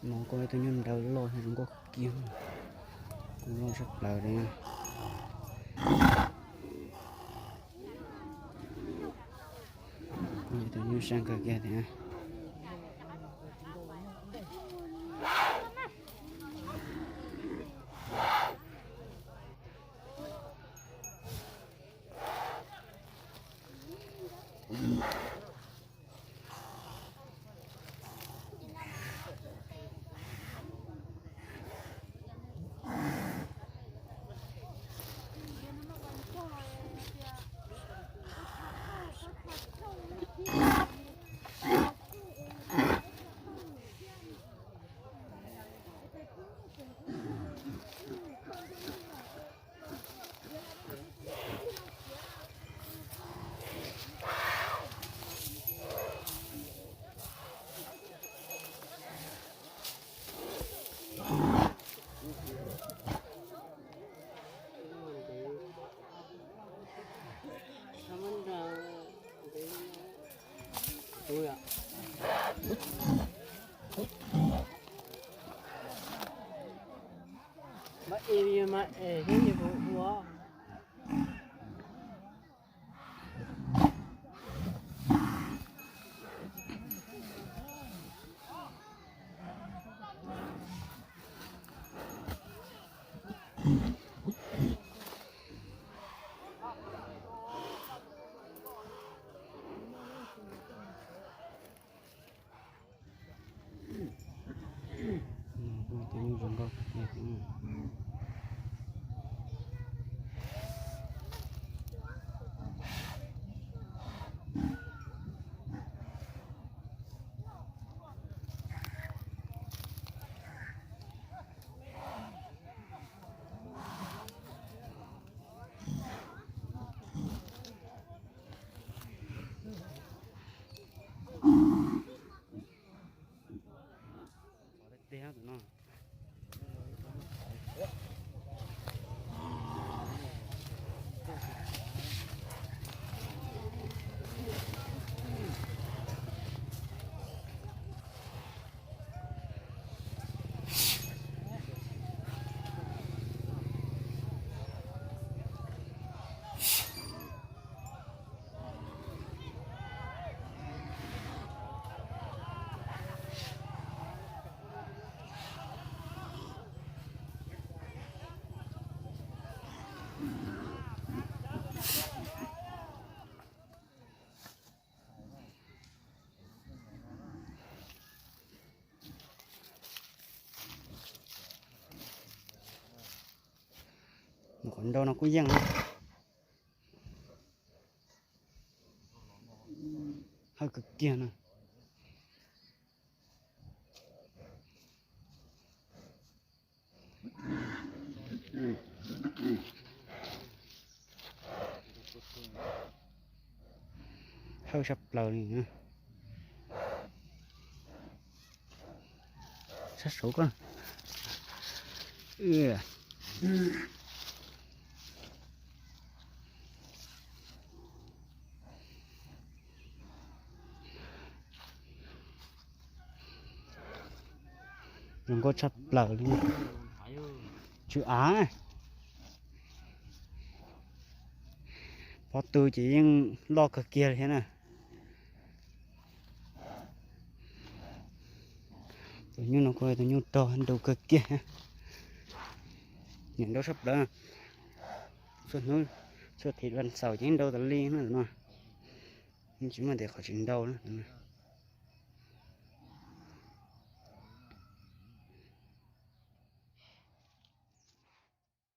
No kuj ib tug nyuj nrawv loj zoo nkauj kiag, kuj loj tshaj plaws li. Kuj yog tus nyuj sab kawg kiag thiab. Kuj tus nyuj zoo nkauj tiag tiag. Qhov nrau no kuj yeej na. Hawj kawg kiag na. Hawj sab plaws li. Sab saud ko. Zoo nkauj tshaj plaws li. Tsw av. Pob tw ces yeej loj kawg kiag li thiab na. Tus nyuj no kuj tus nyuj rog nrau kawg kiag. Nyiam nrau sab plaws. Txhua hnub txhua thib vaj xaum ces nrau tas li na no. Tsis muaj tias qhov tsis nrau na.